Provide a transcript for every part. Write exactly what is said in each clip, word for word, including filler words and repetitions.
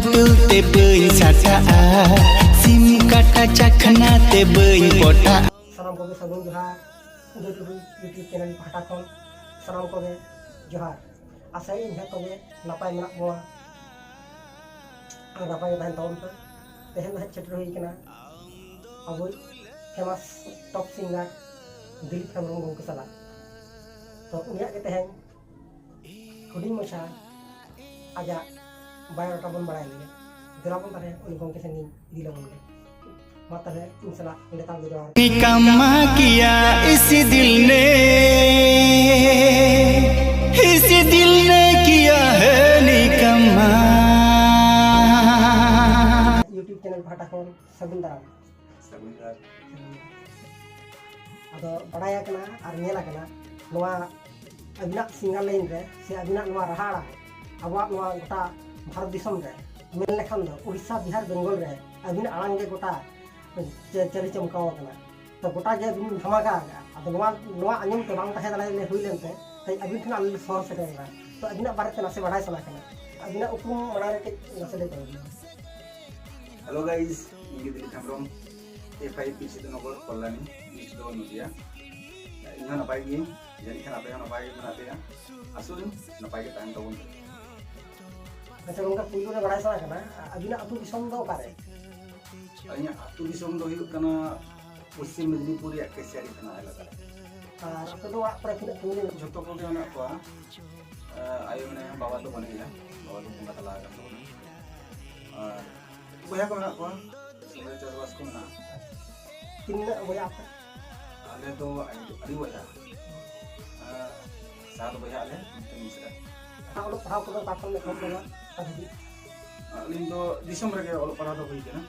ᱛᱩᱞ ᱛᱮ ᱵᱟᱹᱧ ᱥᱟᱴᱟᱜᱼᱟ, ᱥᱤᱢ ᱠᱟᱴᱟ ᱪᱟᱠᱷᱱᱟ ᱛᱮ ᱵᱟᱹᱧ ᱯᱚᱴᱟᱜᱼᱟ᱾ ᱥᱟᱱᱟᱢ ᱠᱚᱜᱮ ᱥᱟᱹᱜᱩᱱ ᱡᱚᱦᱟᱨ, ᱩᱫᱟᱹᱭ ᱴᱩᱰᱩ YouTube ᱪᱮᱱᱮᱞ ᱯᱟᱦᱴᱟ ᱠᱷᱚᱱ ᱥᱟᱱᱟᱢ ᱠᱚᱜᱮ ᱡᱚᱦᱟᱨ᱾ ᱟᱥᱟᱭᱟᱹᱧ ᱡᱚᱛᱚ ᱜᱮ ᱱᱟᱯᱟᱭ ᱢᱮᱱᱟᱜ ᱵᱚᱱᱟ ᱟᱨ ᱱᱟᱯᱟᱭ ᱜᱮ ᱛᱟᱦᱮᱱ ᱛᱟᱵᱚᱱ ᱯᱮ᱾ ᱛᱮᱦᱮᱧ ᱫᱚ ᱦᱮᱡ ᱥᱮᱴᱮᱨ ᱦᱩᱭ ᱠᱟᱱᱟ ᱟᱵᱚᱭᱤᱡ famous top singer Dilip Hembrom ᱜᱚᱢᱠᱮ ᱥᱟᱞᱟᱜ᱾ ᱛᱚ ᱩᱱᱤᱭᱟᱜ ᱜᱮ ᱛᱮᱦᱮᱧ ᱦᱩᱰᱤᱧ ᱢᱟᱪᱷᱟ ᱟᱡᱟᱜ biodata ᱵᱚᱱ ᱵᱟᱲᱟᱭ ᱞᱮᱜᱮ᱾ ᱫᱮᱞᱟ ᱵᱚᱱ ᱛᱟᱦᱞᱮ ᱩᱱᱤ ᱜᱚᱢᱠᱮ ᱥᱮᱱ ᱤᱧ ᱤᱫᱤ ᱞᱮᱵᱚᱱ ᱜᱮ᱾ ᱢᱟ ᱛᱟᱦᱞᱮ ᱤᱧ ᱥᱟᱞᱟᱜ ᱞᱮᱛᱟᱲ ᱜᱮ ᱡᱚᱲᱟᱣ᱾ निकम्मा किया इस दिल ने, इस दिल ने किया है निकम्मा। YouTube ᱪᱮᱱᱮᱞ ᱯᱟᱦᱴᱟ ᱠᱷᱚᱱ ᱥᱟᱹᱜᱩᱱ ᱫᱟᱨᱟᱢ᱾ ᱥᱟᱹᱜᱩᱱ ᱡᱚᱦᱟᱨ᱾ ᱟᱫᱚ ᱵᱟᱲᱟᱭ ᱟᱠᱟᱱᱟ ᱟᱨ ᱧᱮᱞ ᱟᱠᱟᱱᱟ, ᱱᱚᱣᱟ ᱟᱹᱵᱤᱱᱟᱜ singer line ᱨᱮ ᱥᱮ ᱟᱹᱵᱤᱱᱟᱜ ᱱᱚᱣᱟ ᱨᱟᱦᱟ ᱟᱲᱟᱝ ᱟᱵᱚᱣᱟᱜ ᱱᱚᱣᱟ ᱜᱚᱴᱟ ᱵᱷᱟᱨᱚᱛ ᱫᱤᱥᱚᱢ ᱨᱮ ᱢᱮᱱ ᱞᱮᱠᱷᱟᱱ ᱫᱚ ᱩᱲᱤᱥᱥᱟ, ᱵᱤᱦᱟᱨ, ᱵᱮᱝᱜᱚᱞ ᱨᱮ ᱟᱹᱵᱤᱱᱟᱜ ᱟᱲᱟᱝ ᱜᱮ ᱜᱚᱴᱟ ᱪᱮ-, ᱪᱟᱹᱞᱤ ᱪᱚᱢᱠᱟᱣ ᱟᱠᱟᱱᱟ᱾ ᱛᱚ ᱜᱚᱴᱟ ᱜᱮ ᱟᱹᱵᱤᱱ ᱫᱷᱟᱢᱟᱠᱟ ᱟᱠᱟᱫᱼᱟ᱾ ᱟᱫᱚ ᱱᱚᱣᱟ, ᱱᱚᱣᱟ ᱟᱸᱡᱚᱢ ᱛᱮ ᱵᱟᱝ ᱛᱟᱦᱮᱸ ᱫᱟᱲᱮ ᱦᱩᱭ ᱞᱮᱱᱛᱮ ᱛᱮᱦᱮᱧ ᱟᱹᱵᱤᱱ ᱴᱷᱮᱱ ᱟᱞᱮ ᱞᱮ ᱥᱚᱦᱚᱨ ᱥᱮᱴᱮᱨ ᱮᱱᱟ᱾ ᱛᱚ ᱟᱹᱵᱤᱱᱟᱜ ᱵᱟᱨᱮᱛᱮ ᱱᱟᱥᱮ ᱵᱟᱰᱟᱭ ᱥᱟᱱᱟ ᱠᱟᱱᱟ, ᱟᱹᱵᱤᱱᱟᱜ ᱩᱯᱨᱩᱢ ᱢᱟᱲᱟᱝ ᱨᱮ ᱠᱟᱹᱡ ᱱᱟᱥᱮ ᱞᱟᱹᱭ ᱛᱟᱵᱚᱱ ᱵᱤᱱ᱾ Hello guys, ᱤᱧ ᱜᱮ Dilip Hembrom, F I P ᱥᱤᱫᱩᱱᱚᱜᱚᱨ, Kalyani, East Zone, ᱱᱚᱫᱤᱭᱟ᱾ ᱤᱧ ᱦᱚᱸ ᱱᱟᱯᱟᱭ ᱜᱤᱭᱟᱹᱧ, ᱡᱟᱹᱱᱤᱡ ᱠᱷᱟᱱ ᱟᱯᱮ ᱦᱚᱸ ᱱᱟᱯᱟᱭ ᱜᱮ ᱢᱮᱱᱟᱜ ᱯᱮᱭᱟ᱾ ᱟᱥᱚᱜ ᱟᱹᱧ ᱱᱟᱯᱟᱭ ᱜᱮ ᱛᱟᱦᱮᱱ ᱛᱟᱵᱚᱱ ᱯᱮ᱾ ᱟᱪᱪᱷᱟ ᱜᱚᱝᱠᱮ, ᱯᱩᱭᱞᱩ ᱨᱮ ᱵᱟᱲᱟᱭ ᱥᱟᱱᱟ ᱠᱟᱱᱟ, ᱟᱹᱵᱤᱱᱟᱜ ᱟᱹᱛᱩ ᱫᱤᱥᱚᱢ ᱫᱚ ᱚᱠᱟᱨᱮ? ᱟᱹᱞᱤᱧᱟᱜ ᱟᱹᱛᱩ ᱫᱤᱥᱚᱢ ᱫᱚ ᱦᱩᱭᱩᱜ ᱠᱟᱱᱟ ᱯᱚᱥᱪᱤᱢ ᱢᱮᱫᱽᱱᱤᱯᱩᱨ ᱨᱮᱭᱟᱜ ᱠᱮᱥᱤᱭᱟᱨᱤ ᱛᱷᱟᱱᱟ ᱮᱞᱟᱠᱟ ᱨᱮ᱾ ᱟᱨ ᱟᱯᱮ ᱫᱚ ᱚᱲᱟᱜ ᱠᱚᱨᱮ ᱛᱤᱱᱟᱹᱜ family ᱢᱮᱱᱟᱜ? ᱡᱷᱚᱛᱚ ᱠᱚᱜᱮ ᱢᱮᱱᱟᱜ ᱠᱚᱣᱟ᱾ ᱟᱭᱳ ᱢᱮᱱᱟᱭᱟ, ᱵᱟᱵᱟ ᱫᱚ ᱵᱟᱹᱱᱩᱜ ᱮᱭᱟ, ᱵᱟᱵᱟ ᱫᱚ ᱵᱚᱸᱜᱟ ᱛᱟᱞᱟ ᱟᱠᱟᱱ ᱛᱟᱵᱚᱱᱟ᱾ ᱟᱨ ᱵᱚᱭᱦᱟ ᱠᱚ ᱢᱮᱱᱟᱜ ᱠᱚᱣᱟ, ᱥᱚᱸᱜᱮ ᱪᱟᱥᱵᱟᱥ ᱠᱚ ᱢᱮᱱᱟᱜᱼᱟ᱾ ᱛᱤᱱᱟᱹᱜ ᱵᱚᱭᱦᱟ ᱟᱯᱮ? ᱟᱞᱮ ᱫᱚ ᱟᱹᱰᱤ, ᱟᱹᱰᱤ ᱵᱚᱭᱦᱟ, ᱥᱟᱛ ᱵᱚᱭᱦᱟ ᱟᱞᱮ, ᱢᱤᱫᱴᱮᱱ ᱢᱤᱥᱨᱟ᱾ ᱚᱞᱚᱜ ᱯᱟᱲᱦᱟᱣ ᱠᱚᱫᱚ ᱚᱠᱟ ᱠᱷᱚᱱ ᱮᱛᱚᱦᱚᱵ ᱞᱮᱱᱟ ᱚᱠᱟ ᱫᱷᱟᱹᱵᱤᱡ? ᱟᱹᱞᱤᱧ ᱫᱚ ᱫᱤᱥᱚᱢ ᱨᱮᱜᱮ ᱚᱞᱚᱜ ᱯᱟᱲᱦᱟᱣ ᱫᱚ ᱦᱩᱭ ᱠᱟᱱᱟ,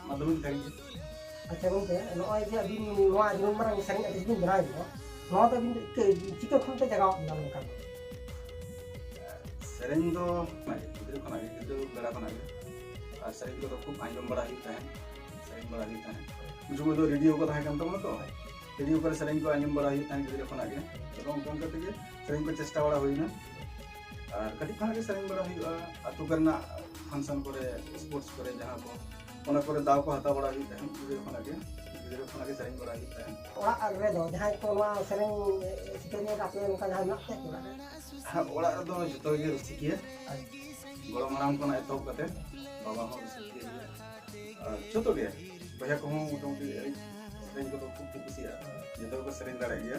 ᱢᱟᱫᱽᱫᱷᱚᱢᱤᱠ ᱫᱷᱟᱹᱵᱤᱡ ᱜᱮ᱾ ᱟᱪᱪᱷᱟ ᱜᱚᱢᱠᱮ, ᱱᱚᱜᱼᱚᱭ ᱡᱮ ᱟᱹᱵᱤᱱ ᱱᱚᱣᱟ ᱟᱹᱰᱤ ᱢᱟᱨᱟᱝ ᱥᱮᱨᱮᱧ artist ᱵᱤᱱ ᱵᱮᱱᱟᱣ ᱮᱱᱟ, ᱱᱚᱣᱟ ᱫᱚ ᱟᱹᱵᱤᱱ ᱫᱚ ᱪᱤᱠᱟᱹ, ᱪᱤᱠᱟᱹ ᱠᱷᱚᱱ ᱯᱮ ᱡᱟᱜᱟᱣ ᱮᱱᱟ ᱱᱚᱝᱠᱟ ᱫᱚ? ᱥᱮᱨᱮᱧ ᱫᱚ ᱜᱤᱫᱽᱨᱟᱹ ᱠᱷᱚᱱᱟᱜ ᱜᱮ, ᱜᱤᱫᱽᱨᱟᱹ ᱵᱮᱲᱟ ᱠᱷᱚᱱᱟᱜ ᱜᱮ᱾ ᱟᱨ ᱥᱮᱨᱮᱧ ᱠᱚᱫᱚ ᱠᱷᱩᱵ ᱟᱸᱡᱚᱢ ᱵᱟᱲᱟ ᱦᱩᱭᱩᱜ ᱛᱟᱦᱮᱸᱫ, ᱥᱮᱨᱮᱧ ᱵᱟᱲᱟ ᱦᱩᱭᱩᱜ ᱛᱟᱦᱮᱸᱫ᱾ ᱩᱱ ᱥᱚᱢᱚᱭ ᱫᱚ ᱨᱮᱰᱤᱭᱳ ᱠᱚ ᱛᱟᱦᱮᱸ ᱠᱟᱱ ᱛᱟᱵᱚᱱᱟ ᱛᱚ, ᱨᱮᱰᱤᱭᱳ ᱠᱚᱨᱮ ᱥᱮᱨᱮᱧ ᱠᱚ ᱟᱸᱡᱚᱢ ᱵᱟᱲᱟ ᱦᱩᱭᱩᱜ ᱛᱟᱦᱮᱸᱫ ᱜᱤᱫᱽᱨᱟᱹ ᱠᱷᱚᱱᱟᱜ ᱜᱮ᱾ ᱟᱫᱚ ᱚᱱᱠᱟ ᱚᱱᱠᱟ ᱛᱮᱜᱮ ᱥᱮᱨᱮᱧ ᱠᱚ ᱪᱮᱥᱴᱟ ᱵᱟᱲᱟ ᱦᱩᱭᱱᱟ᱾ ᱟᱨ ᱠᱟᱹᱴᱤᱡ ᱠᱷᱚᱱᱟᱜ ᱜᱮ ᱥᱮᱨᱮᱧ ᱵᱟᱲᱟ ᱦᱩᱭᱩᱜᱼᱟ, ᱟᱹᱛᱩ ᱠᱚᱨᱮᱱᱟᱜ function ᱠᱚᱨᱮ, sports ᱠᱚᱨᱮ, ᱡᱟᱦᱟᱸ ᱠᱚ, ᱚᱱᱟ ᱠᱚᱨᱮ ᱫᱟᱣ ᱠᱚ ᱦᱟᱛᱟᱣ ᱵᱟᱲᱟ ᱦᱩᱭᱩᱜ ᱛᱟᱦᱮᱸᱫ᱾ ᱜᱤᱫᱽᱨᱟᱹ ᱠᱷᱚᱱᱟᱜ ᱜᱮ, ᱜᱤᱫᱽᱨᱟᱹ ᱠᱷᱚᱱᱟᱜ ᱜᱮ ᱥᱮᱨᱮᱧ ᱵᱟᱲᱟ ᱦᱩᱭᱩᱜ ᱛᱟᱦᱮᱸᱫ᱾ ᱚᱲᱟᱜ ᱨᱮᱫᱚ ᱡᱟᱦᱟᱸᱭ ᱠᱚ ᱱᱚᱣᱟ ᱥᱮᱨᱮᱧ ᱥᱤᱠᱟᱹᱨᱤᱭᱟᱹ ᱠᱚ ᱟᱯᱮ ᱚᱱᱠᱟ ᱡᱟᱦᱟᱸᱭ ᱢᱮᱱᱟᱜ ᱯᱮᱭᱟ ᱠᱤ ᱚᱲᱟᱜ ᱨᱮ? ᱦᱮᱸ, ᱚᱲᱟᱜ ᱨᱮᱫᱚ ᱡᱚᱛᱚ ᱜᱮ ᱨᱩᱥᱤᱠᱤᱭᱟᱹ᱾ ᱟᱪᱪᱷᱟ᱾ ᱜᱚᱲᱚᱢ ᱦᱟᱲᱟᱢ ᱠᱷᱚᱱᱟᱜ ᱮᱛᱚᱦᱚᱵ ᱠᱟᱛᱮ ᱵᱟᱵᱟ ᱦᱚᱸ ᱨᱩᱥᱤᱠᱤᱭᱟᱹ ᱜᱮᱭᱟ᱾ ᱟᱨ ᱡᱚᱛᱚ ᱜᱮ, ᱵᱚᱭᱦᱟ ᱠᱚᱦᱚᱸ ᱢᱚᱴᱟᱢᱩᱴᱤ ᱮᱱᱮᱡ ᱥᱮᱨᱮᱧ ᱠᱚᱫᱚ ᱠᱷᱩᱵ ᱠᱚ ᱠᱩᱥᱤᱭᱟᱜᱼᱟ, ᱡᱚᱛᱚ ᱜᱮᱠᱚ ᱥᱮᱨᱮᱧ ᱫᱟᱲᱮᱭᱟᱜ ᱜᱮᱭᱟ᱾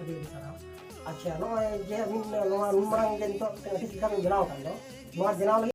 ᱟᱹᱰᱤ ᱟᱹᱰᱤ ᱥᱟᱨᱦᱟᱣ᱾ ᱟᱪᱪᱷᱟ, ᱱᱚᱜᱼᱚᱭ ᱡᱮ ᱟᱹᱵᱤᱱ ᱱᱚᱣᱟ ᱱᱩᱱ ᱢᱟᱨᱟᱝ ᱡᱮ ᱱᱤᱛᱚᱜ ᱢᱤᱫᱴᱮᱱ artist ᱞᱮᱠᱟ ᱵᱤᱱ ᱵᱮᱱᱟᱣ ᱟᱠᱟᱱ ᱫᱚ, ᱱᱚᱣᱟ ᱵᱮᱱᱟᱣ ᱞᱟᱹᱜᱤᱫ